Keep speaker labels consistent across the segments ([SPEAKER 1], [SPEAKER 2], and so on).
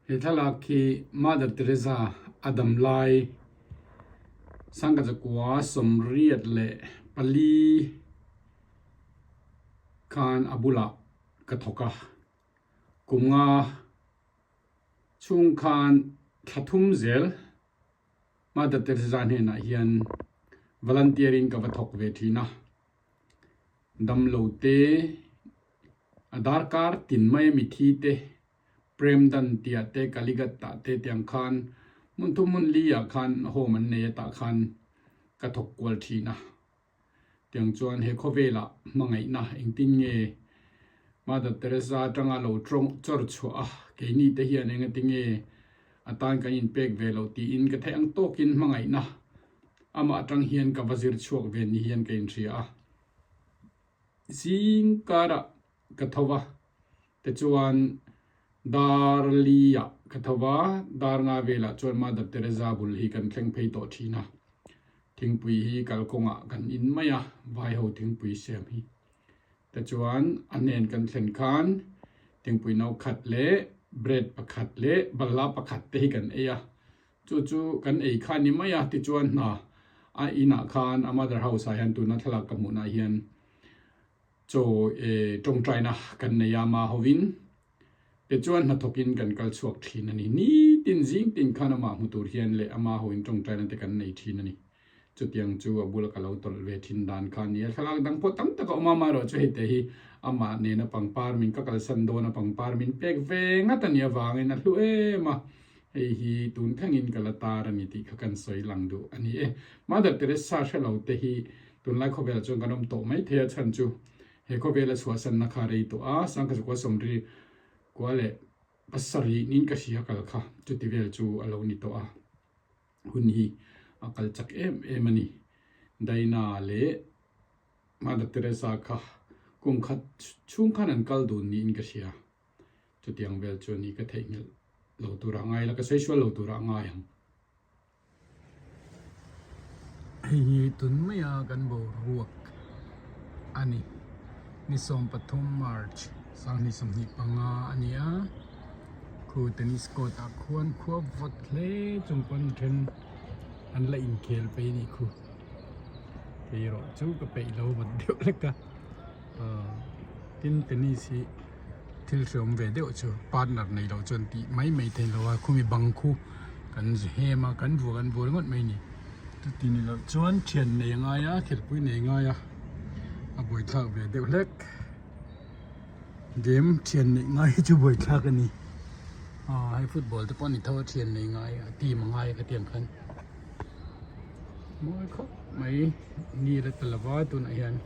[SPEAKER 1] He thlalak hi Mother Teresa a dam lai sangha zakua sawmriat leh pali khan a bulah ka thawk a kum nga chhung khan thla thum zel Mother Teresa hnenah hian volunteer in ka va thawk ve thin a damlo te a darkar tin mai a mithi te Premdan tih te Kalighat ah te tiang khan hmun thum hmun li ah khan home an nei a tah khan ka thawk kual thin a. Tiang chuan he khawvelah hmangaihna engtin nge Mother Teresa atanga lo tawng chawr chhuah a, keini te hian engati nge a tan kan inpek ve loh tiin ka theih ang tawkin hmangaihna amah atang hian ka va zir chhuak ve ni hian ka inhria a. Zing karah ka tho va, tichuan dar li ah ka tho va, dar nga velah chuan Mother Teresa bul hi kan thleng phei tawh thin a, thingpui hi kalkawngah kan in mai a, vai ho thingpui siam hi. Tichuan a hnen kan thlen khan thingpui no khat leh bread pakhat leh balhla pakhat te hi kan ei a, chu chu kan ei kha a ni mai a, tichuan hna a inah khan a mother house ah hian tuna thlalak ka hmuhnah hian Chaw e tawngtaina kan nei a mah hovin tichuan hnathawkin kan kal chhuak thin a ni. Nitin zing tin khan amah hmu tur hian leh amah hoin tawngtaina te kan nei thin a ni. Chutiang chu a bula ka lo tawlh ve thin dan kha a ni a. Thlalak dang pawh tam tak a awm a, amaherawh chu hei te hi amah nena pangpar min ka kalsan dawn a pangpar min pek ve ngat a nih avangin a hlu em a. Hei hi tun thlengin ka la tar a ni tih kha kan sawi lang duh a ni e. Mother Teresa hre lo te hi Tunlai khawvel chuan kan awm tawh mai thei a chhan chu he khawvela chhuahsanna kha rei tawh a, Sangkazukua sawmri kua leh pasarih nin ka hria kal kha chuti vel chu a lo ni tawh a, hun hi a kal chak em em a ni. Daina leh Mother Teresa kha kum khat chhung khan an kal dun niin ka hria, chutiang vel chu a ni ka theihnghilh lo turah ngai la ka sawi sual lo turah ngai ang. Hei hi tun maia kan boruak a ni. Ni 13 March 2025 a ni a. Khu tennis court ah khuan khua vawt hle chung pawn then an la inkhel phei a nih khu. Kei erawh chu ka peih lo vawt deuh hlek a. Tin tennis hi thil hreawm ve deuh chu partner nei loh chuan tih mai mai thei lo a khumi bang khu kan hem a kan vuah kan vuah ringawt mai a ni chuti ni loh chuan thian nei a ngai a khelpui nei a ngai a a buaithlak ve deuh hlek game thian neih ngai hi chu buaithlak a ni ah hei football te pawh a ni tho a thian nei ngai a team a ngai a ka ti ang khan mawi khawp mai ni la ta lova tunah hian.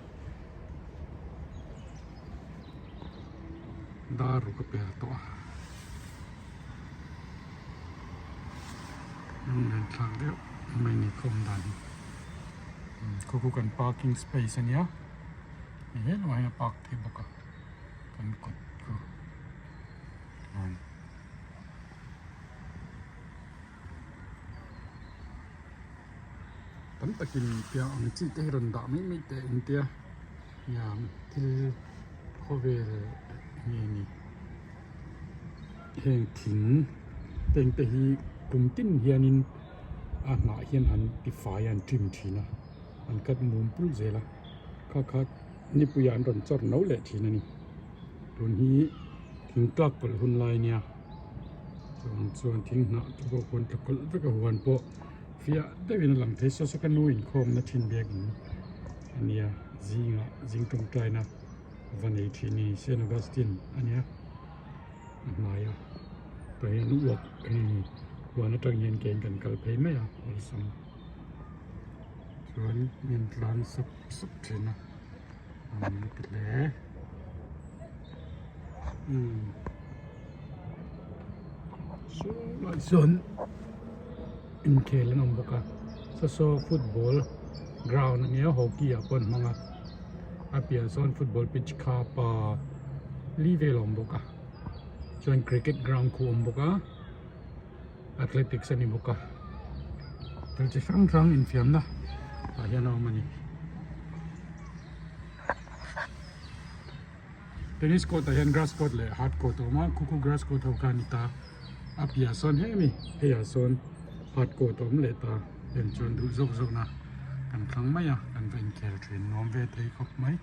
[SPEAKER 1] Dar ruk a pel tawh a lunglen thlak deuh mai ni khawm dan hi khaw khu kan parking space a nia hei helaiah hian a park theih bawk a kan kawt chu Tam takin tiang ang chi te hi rawn dah mai mai teh ang tia iang thil khawvel nge ni heng thing teng te hi kum tin hianin a hnah hian an ti fai a an trim thin a an cut mum pul zel a kha kha nipui ah an rawn chawr no leh thin a ni tun hi thing tlak kawlh hun lai a nia chuan chuan thing hnah te pawh khuan tla kawlh vek a huan pawh. Fiah deuhin a lang thei saw saw ka nu inkhawmna thin biakin a nia zingah zing tawngtaina va nei thin a ni Saint Augustine a nia a hnai a tah hian uak hei huan atang hian kein kan kal phei mai a awlsam chuan min tlan sap sap thin a a ti hle umm. Saw lai sawn inkhel an awm bawk a saw saw football ground a nia hockey ah pawh an hmang a a piah sawn football pitch kha pa li vel a awm bawk a chuan cricket ground khu a awm bawk a athletics a ni bawk a thil chi hrang hrang infiamna tah hian a awm a ni. Tennis court ah hian grass court leh hard court a awm a khu khu grass court ho kha a ni ta. A piah sawn hemi heiah sawn hard court a awm leh ta em chuan duh zawk zawk na kan thlang mai a kan va inkhel thin nuam ve thei khawp mai.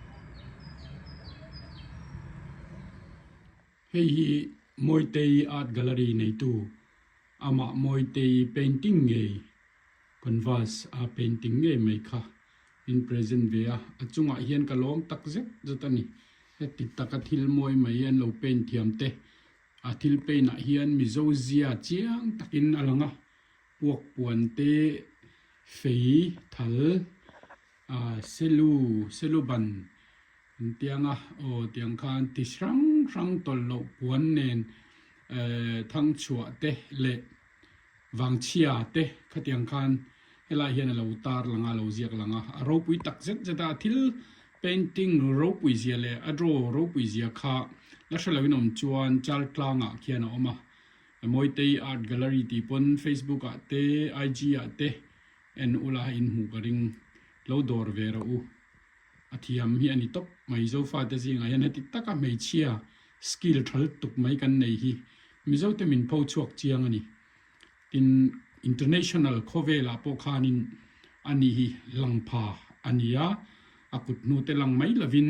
[SPEAKER 1] Hei hi Mawitei Art Gallery neitu amah Mawitei painting ngei canvas a painting ngei mai kha min present ve a, a chungah hian ka lawm tak zet zet a ni. Heti taka thil mawi mai an lo paint thiam te A thil paint ah hian Mizo zia chiang takin a lang a, puak puan te, fei, thal, ah selu, selu ban an tiang a, aw tiang khan ti hrang hrang tawlh loh puan nen eh thangchhuah te leh Vangchhia te khatiang khan helai hian a lo tar lang a, a lo ziak lang a, a ropui tak zet zet a, thil painting ropui zia leh a draw ropui zia kha la hre loin awm chuan Chaltlangah khian a awm a, Mawitei Art Gallery tih pawn Facebook ah te IG ah te en ula inhmuh ka ring lo dawr ve rawh u. A thiam hi a ni tawp mai. Zofate zingah hian heti taka hmeichhia skill tha lutuk mai kan nei hi Mizote min pho chhuak chiang a ni. Tin, international khawvelah pawh khanin a ni hi lang pha a ni a, a kut hnute lang mai lovin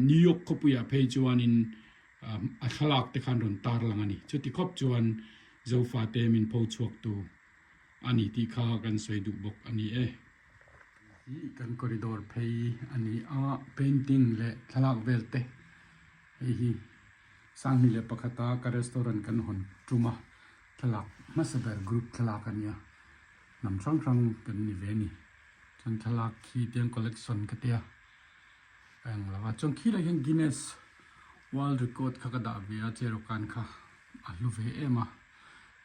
[SPEAKER 1] New York khawpuiah phei chuanin a thlalak te khan rawn tar lang a ni. Chuti khawp chuan Zofate min pho chhuaktu a ni tih kha kan sawi duh bawk a ni e. Hi kan corridor phei a ni a, painting leh thlalak vel te hei hi Sanghni leh pakhata ka restaurant kan hawn tum a, thlalak hmasa ber group thlalak a nia, hnam hrang hrang kan ni ve a ni. Chuan thlalak khi tiang collection ka tia a eng lo a, chuan khilai hian Guinness World Record kha ka dah ve a, Cherokan kha a hlu ve em a.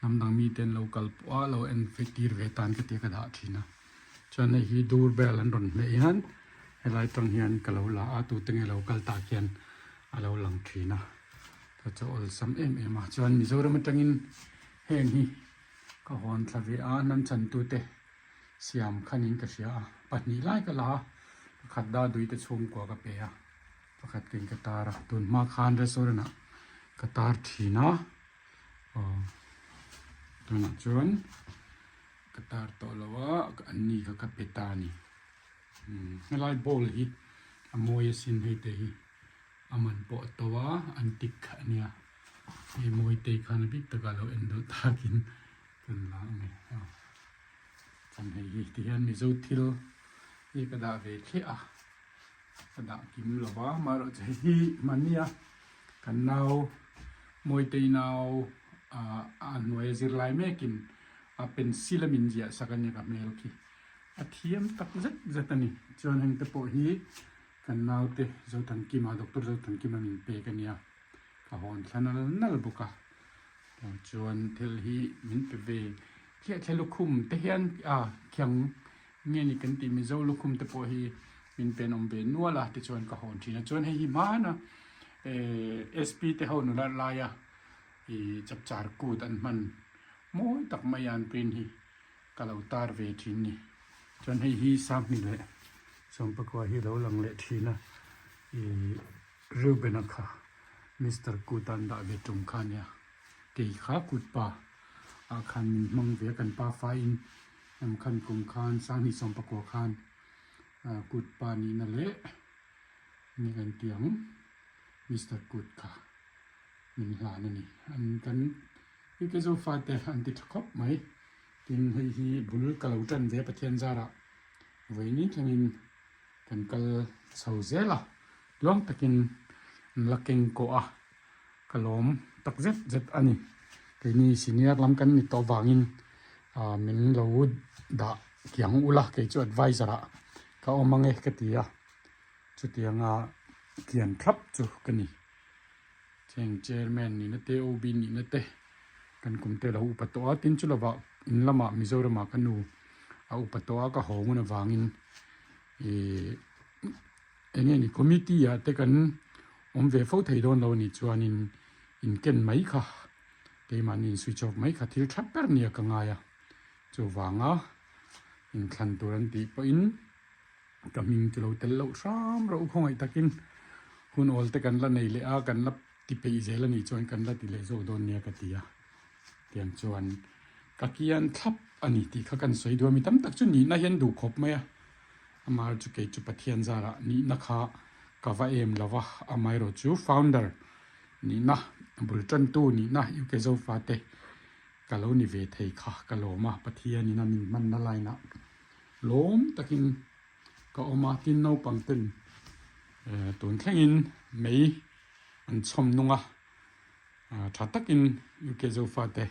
[SPEAKER 1] Hnam dang mite an lo kal pawh a, lo en fe tir ve tan ka tia ka dah thin a. Chuan hei hi door bell an rawn hmeh hian helai tang hian ka lo la a, tute nge lo kal tah khian a lo lang thin a. Ka chaw awlsam em em a. Chuan Mizoram atangin heng hi ka hawn thla ve a, hnam chhantute siam khanin ka hria a. Pahnih lai ka la a, pakhat da duite chhungkua ka pe a, pakhat keng ka tar a. Tun hma khan restaurant ah ka tar thin a. Aw tunah chuan ka tar tawh lo a an ni kha ka pe ta a ni umm helai bowl hi a mawi asin hei te hi a man pawh a to a antique kha a nia hei mawi te khan a bik takah lo en deuh takin kan la a ni aw chuan hei hi tihian mizo thil hi ka dah ve thliah a. Ka dah kim lo va, amaherawhchu hei hi hmannia kan nau Mawitei nau ah a hnuaia zirlai mekin a pencil a min ziah sak a nia ka hmel khi a thiam tak zet zet a ni. Chuan heng te pawh hi kan naute Zothankima Doctor Zothankima min pek a nia. Ka hawn thla nal nal bawk a, chuan thil hi min pe ve thliah thliah lukhum te hian ah khiang nge ni kan tih Mizo lukhum te pawh hi min pen awm ve nual a tichuan ka hawn thin a, chuan hei hi hmana eh SP te ho nula laia ih chapchar kut an hman mawi tak mai a an print hi ka lo tar ve thin ni. Chuan hei hi Sanghni leh Sawmpakua hi a lo lang leh thin a ih. Reuben-a kha Mister Kut an dah ve tum kha ania, kei kha Kut pa ah khan min hmang ve a, kan pa faiin em khan kum khan Sanghnih Sawmpakua khan Kut pa nihna leh ni kan ti ang Mister Kut kha min hlan a ni. An kan UK Zofate an ti tha khawp mai, tin hei hi bul ka lo tan ve Pathian zarah vawiin thlengin Kan kal chho zel a, tluang takin an la keng kawh a, ka lawm tak zet zet a ni. Keini senior lam kan ni tawh vangin ah min lo dah kiang ula, kei chu advisor ah ka awm ang e ka ti a, chutianga kian thlap chu ka ni. Cheng chairman nihna te, OB nihna te kan kum te lo upa tawh a, tin chu lovah in lamah Mizoramah ka nu a upa tawh a, ka haw ngun avangin ih eng nge ni committee ah te kan awm ve fo thei dawn lo a nih chuanin in ken mai kha keimahni in switch off mai kha thil tha ber nia ka ngai a, chuvanga inthlan tur an tih pawhin. Ka hming chu lo tel loh hram rawh u khawngaih takin hun awl te kan la nei leh a, kan la ti peih zel a nih chuan kan la ti leh zawk dawn nia ka ti a. Tiang chuan ka kian thlap a ni tih kha kan sawi duh a, mi tam tak chu nihna hian duh khawp mai a, amaherawh chu kei chu Pathian zarah nihna kha ka va em lo va, amaherawh chu founder nihna, bul tantu nihna UK Zofate ka lo ni ve thei kha ka lawm a, Pathianin a min hmanna line ah lawm takin ka awm a, tin naupang ten tun thlengin mei an chhawm nung a. Tha takin UK Zofate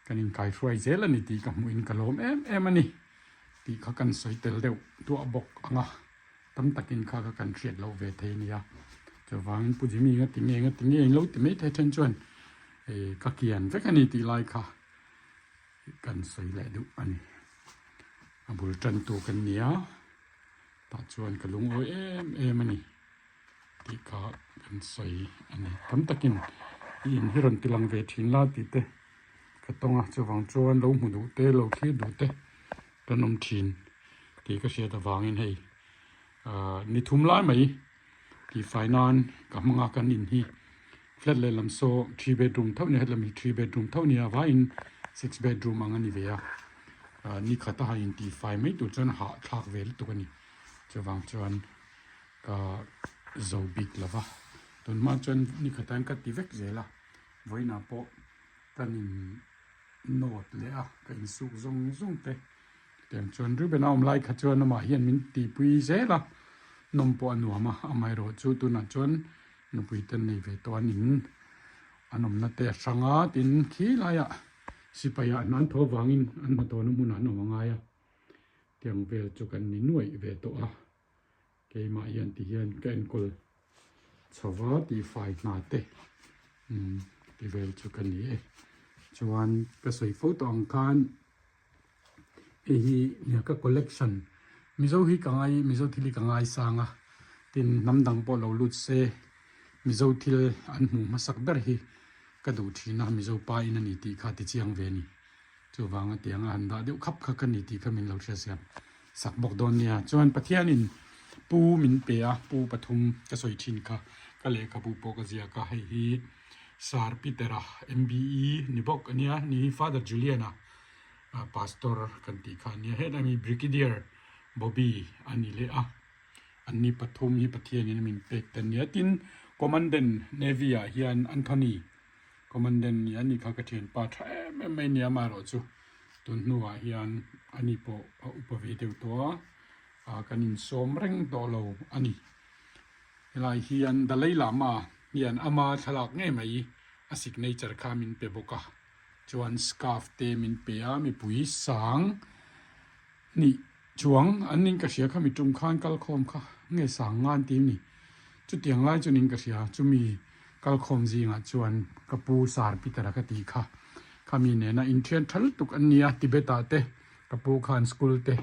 [SPEAKER 1] kan inkaihruai zel a ni tih ka hmuhin ka lawm em em a ni tih kha kan sawi tel deuh duah bawk ang a, tam takin kha kha kan hriat loh ve thei a nia. Chuvangin Pu Jimmy nga ti nge nga ti nge in lo ti mai thei then chuan ka kian vek a ni tih lai kha kan sawi leh duh a ni. A bul tantu kan ni a, tah chuan ka lungawi em em a ni. Tih kha kan sawi a ni. Tam takin i in hi rawn ti lang ve thin la tih te ka tawng a, chuvang chuan lo hmu duh te, lo thlir duh te kan awm thin tih ka hriat avangin hei ahh ni thum lai mai tihfai nan ka hmang a kan in hi flat lehlam saw three bedroom tho nia hetlem hi three bedroom tho nia vaiin six bedroom ang a ni ve a ahh ni khat a han intihfai mai tur chuan hahthlak ve lutuk a ni chuvang chuan. Ka zo bik lo va, tun hma chuan ni khatah hian ka ti vek zel a, vawiinah pawh kan in nawt leh a, ka insuk zawng zawng te tiang chuan Reuben a awm lai kha chuan amah hian min tihpui zel a, nawm pawh a nuam a, amaherawh chu tunah chuan nupui te an nei ve tawh an in an awmna te a hrang a, tin khi laiah sipai ah hna an thaw vangin an hnathawhna hmunah an awm a ngai a, tiang vel chu kan ni nuaih ve tawh a. Keimah hian ti hian ka enkawl chho va tihfai hna te umm ti vel chu ka ni e. Chuan ka sawi fo tawh ang khan hei hi nia ka collection Mizo hi ka ngai Mizo thil hi ka ngaisang a tin hnam dang pawh lo lut se Mizo thil an hmuh hmasak ber hi ka duh thin a Mizo pa in a ni tih kha ti chiang ve a ni. Chuvanga tianga han dah deuh khap kha ka ni tih kha min lo hria siam sak bawk dawn nia. Chuan Pathianin pu min pe a, pu pathum ka sawi thin kha ka lehkhabu pawh ka ziak a, hei hi Sir Peter-a MBE ni bawk a nia, ni hi Father Julian-a Pastor kan tih kha a nia, hetlai mi Brigadier Bobby a ni leh a, an ni pathum hi Pathianin min pek ta nia. Tin, Commandant Navy-ah hian Anthony Commandant ni a ni kha ka thianpa tha em em mai nia amaherawh chu tun hnuah hian ani pawh a upa ve deuh tawh a, ah kan insawm reng tawh lo a ni. Helai hian Dalai Lama hian ama thlalak ngei mai a signature kha min pe bawk a, chuan scarf te min pe a mipui sang Nih chuang an ning ka hria kha mi tum khan kalkhawm kha nge sang ngan ti ni. Chutiang lai chu ning ka hria chumi kalkhawm zingah chuan ka pu Sir Peter-a ka tih kha kha mi nena inthian tha lutuk an nia Tibet ah te ka pu khan school te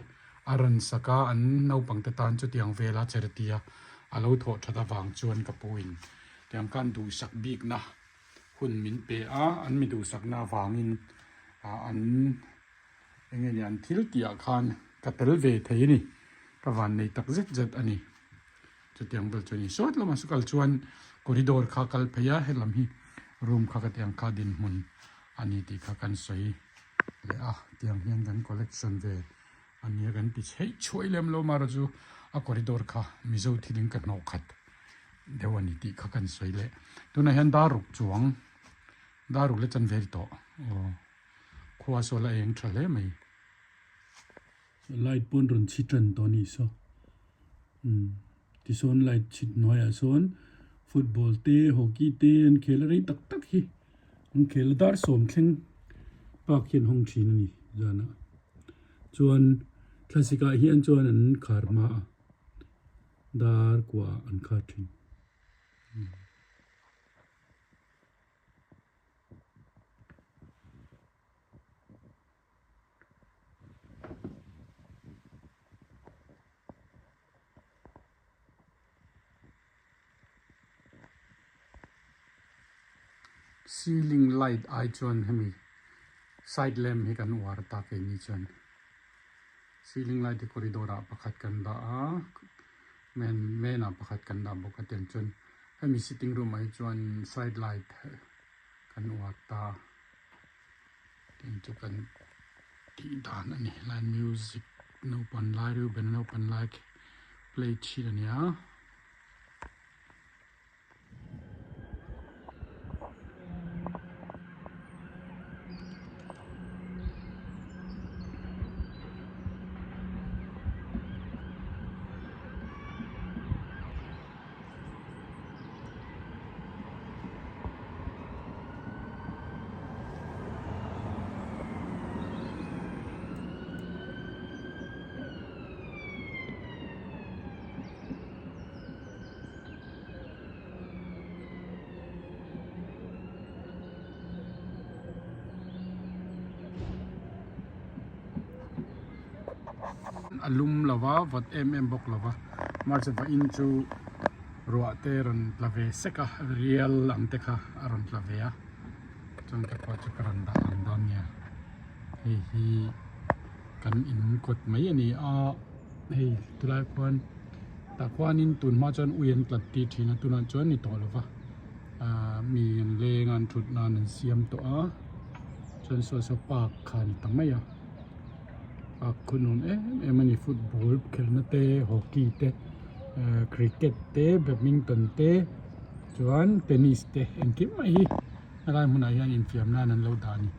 [SPEAKER 1] a rawn sak a an naupang te tan chutiang vela charity a a lo thawh that avang chuan ka pu in tiang khan duhsak bikna hun min pe a an mi duhsakna avangin an Eng nge ni an thil tih ah khan ka tel ve thei a ni, ka van nei tak zet zet a ni. Chutiang vel chu a ni. Sawt lamah saw kal chuan corridor kha kal phei a, helam hi room kha ka ti ang kha dinhmun a ni tih kha kan sawi leh a, tiang hian kan collection ve a nia kan ti chheih chhuai lem lo marawh chu a corridor kha Mizo thilin ka hnawh khat deuh a ni tih kha kan sawi leh. Tunah hian dar ruk chuang dar ruk leh chanve tawh aw. Khua saw la eng tha hle mai.
[SPEAKER 2] Light pawn rawn chhi tan tawh a nih saw. Umm tisawn light chhit hnuaiah sawn football te hockey te an khel a rei tak tak hi an khel a dar sawm thleng park hi an hawng thin a ni zanah chuan thlasik ah hian chuan an khar hma a dar kuah ah an khar thin.
[SPEAKER 1] Ceiling light ai chuan hemi side lamp hi kan uar ta keini chuan ceiling light hi corridor ah pakhat kan dah a main main ah pakhat kan dah bawk a tiang chuan hemi sitting room ah hi chuan side light kan uar ta. chu kan tih dan a ni line music naupan lai Reuben naupan lai play thin a nia. A lum lo va vawt em em bawk lo va march vawiin chu ruah te rawn tla ve sek a rial ang te kha a rawn tla ve a chuan ka pawh chu ka rawn dah ang dawn nia hei hi kan in kawt mai a ni a hei tilai khuan tah khuanin tun hma chuan ui an tlat tih thin a tunah chuan ni tawh lo va ahh mi an leng a an thut nan an siam tawh a chuan saw saw park kha a ni ta mai a park khu nuam em em a ni football khelhna te hockey te ahh cricket te badminton te chuan tennis te engkim mai hi helai hmunah hian infiam nan an lo dah a ni.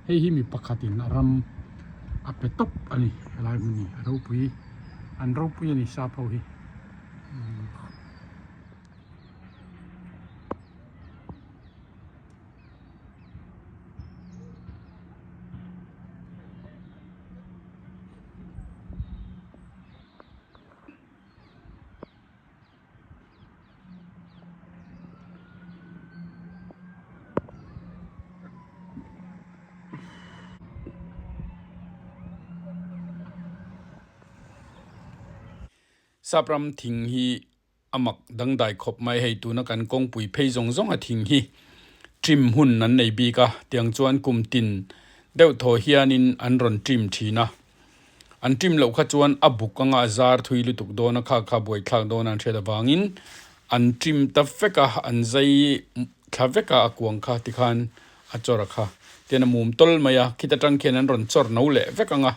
[SPEAKER 1] Hei hi mi pakhatin a ram a pe tawp a ni helai hmun hi a ropui an ropui a ni sap ho hi. Sapram thing hi a mak dangdai khawp mai hei tuna kan kawngpui phei zawng zawng a thing hi trim hun an nei bik a tiang chuan kum tin deuh thaw hianin an rawn trim thin a. An ṭim loh kha chuan a buk anga a zar thui lutuk dawn a, kha kha buaithlak dawn a an hriat avangin an ṭim ta vek a, an zai thla vek a, a kuang kha tikhan a chawr a kha. Tian a mum tawl mai a, khita ṭang khian an rawn chawr no leh vek ang a,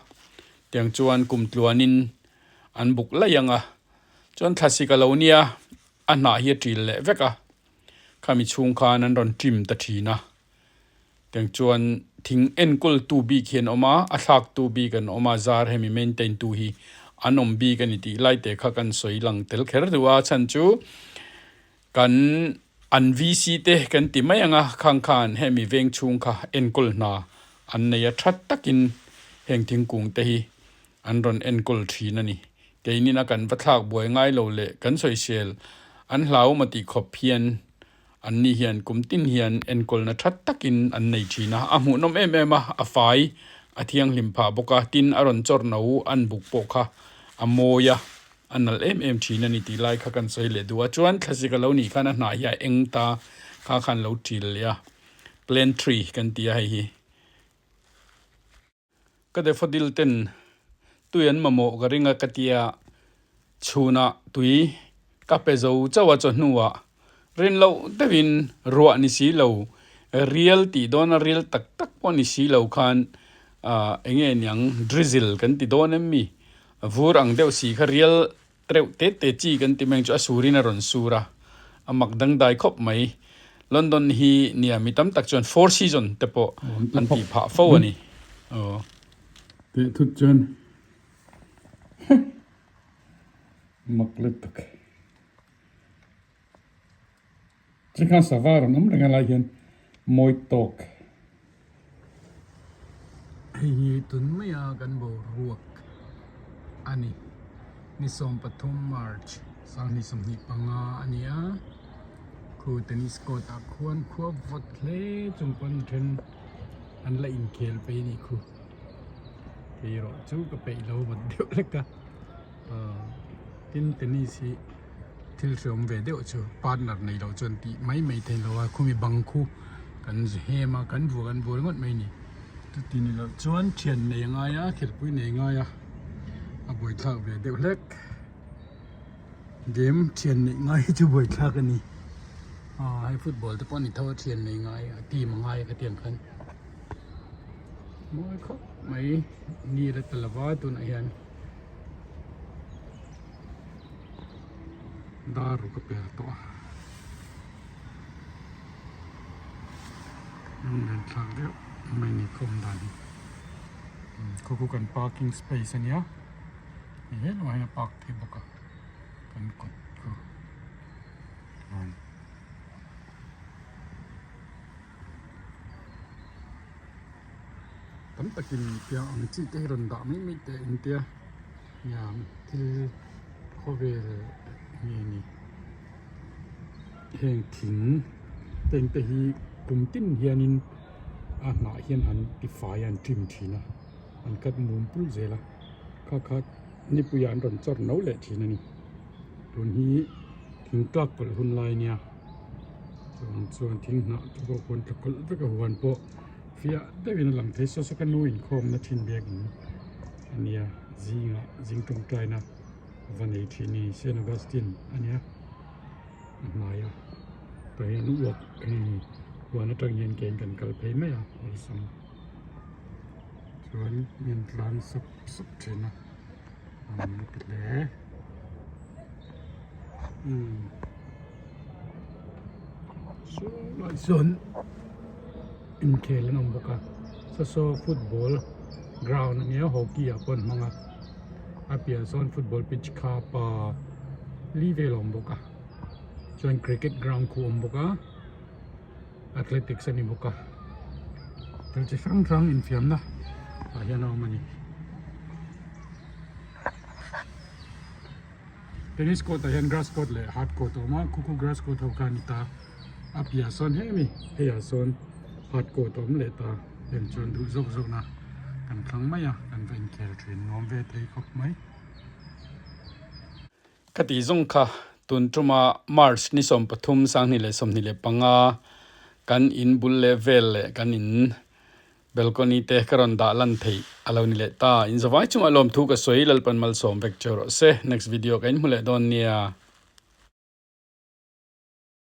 [SPEAKER 1] tiang chuan kum tluanin an buk laih ang a, chuan thlasik a lo nia a hnah hi a ṭil leh vek a, khami chhung khan an rawn ṭim ta ṭhin a. Tiang chuan thing enkawl tu bik hi an awm a, a thlak tu bik an awm a, zar hemi maintain tu hi an awm bik a ni tih lai te kha kan sawi lang tel kher duh a, chhan chu kan an VC te kan ti mai ang a, khang khan hemi veng chhung kha enkawl hna an nei a, tha takin heng thingkung te hi an rawn enkawl thin a ni. Keinin a kan va thlak buai ngai lo leh kan sawisel an hlau maw tih khawp hian An ni hian kum tin hian enkawlna tha takin an nei thin a, a hmuhnawm em em a, a fai a thianghlim phah bawk a, tin a rawn chawr no an buk pawh kha a mawi a, a nalh em em thin a ni tih lai kha kan sawi leh duh a, chuan thlasik a lo nih khan a hnah hi a eng ta kha khan lo til leh a, plane tree kan ti a hei hi. Ka daffodil ten tui an mamawh ka ring a ka tia chhunah tui ka pe zo chauh a chawhnuah rin loh deuhin ruah ni si lo rial tih dawn a rial tak tak pawh ni si lo khan ah eng nge niang drizzle kan ti dawn em mi vur ang deuh si kha rial Reuh te te chi kan ti meng chu a surin a rawn sur a, a mak dangdai khawp mai. London hi nia mi tam tak chuan four season te pawh an tih phah fo a ni. Aw.
[SPEAKER 2] Teh thut chuan mak lutuk. Chikhan sava rawn awm reng a lai hian mawi tawk.
[SPEAKER 1] Hei hi tun maia kan boruak a ni. Ni 13 March 2025 a ni a. Khu tennis court ah khuan khua vawt hle chung pawn then an la inkhel phei a nih khu. Kei erawh chu ka peih lo vawt deuh hlek a. Tin tennis hi. Thil hreawm ve deuh chu partner nei loh chuan tih mai mai thei lo a khumi bang khu kan hem a kan vuah kan vuah ringawt mai a ni chuti ni loh chuan thian nei a ngai a khelhpui nei a ngai a a buaithlak ve deuh hlek game thian neih ngai hi chu buaithlak a ni ah hei football te pawh a ni tho a thian nei ngai a team a ngai a khatiang khan. Mawi khawp mai ni la ta lova tunah hian dar ruk a per tawh a lunglen thlak deuh mai ni khawm dan hi khaw khu kan parking space a nia ni hle lo ah hian a park thei bawk a kan kawt khu chuan. Tam takin tiang ang chi te hi rawn dah mai mai teh in tia nia thil khawvel nge ni heng thing teng te hi kum tin hianin a hnah hian an tifai a an trim thin a an cut mum pul zel a kha kha nipuiah an rawn chawr no leh thin a ni tun hi thing tlak kawlh hun lai ania. Chuan chuan thing hnah te pawh khuan tla kawlh vek a huan pawh fiah deuhin a lang thei saw saw ka nu inkhawmna thin biakin a nia zingah zing tawngtaina va nei thin a ni Saint Augustine a nia a hnai a tah hian uak hei huan atang hian kein kan kal phei mai a awlsam chuan min tlan sap sap thin a an ti hle umm. Saw sawn inkhel an awm bawk a saw saw football ground a nia hockey ah pawh an hmang a a piah sawn football pitch kha pa li vel a awm bawk a chuan cricket ground khu a awm bawk a athletics a ni bawk a thil chi hrang hrang infiamna ah hian a awm a ni. Tennis court ah hian grass court leh hard court a awm a khu khu grass court ho kha a ni ta a piah sawn hemi hei ah sawn hard court a awm leh ta heng chuan duh zawk zawk na kan thlang mai a kan va inkhel thin nuam ve thei khawp mai.
[SPEAKER 3] Ka tih zawng kha tun tuma March ni 13 2025 kan in bul leh vel leh kan in Balcony te ka rawn dah lan theih a lo ni leh ta. In zavai chungah lawmthu ka sawi Lalpan malsawm vek cheu rawh se. Next video ka inhmu leh dawn nia.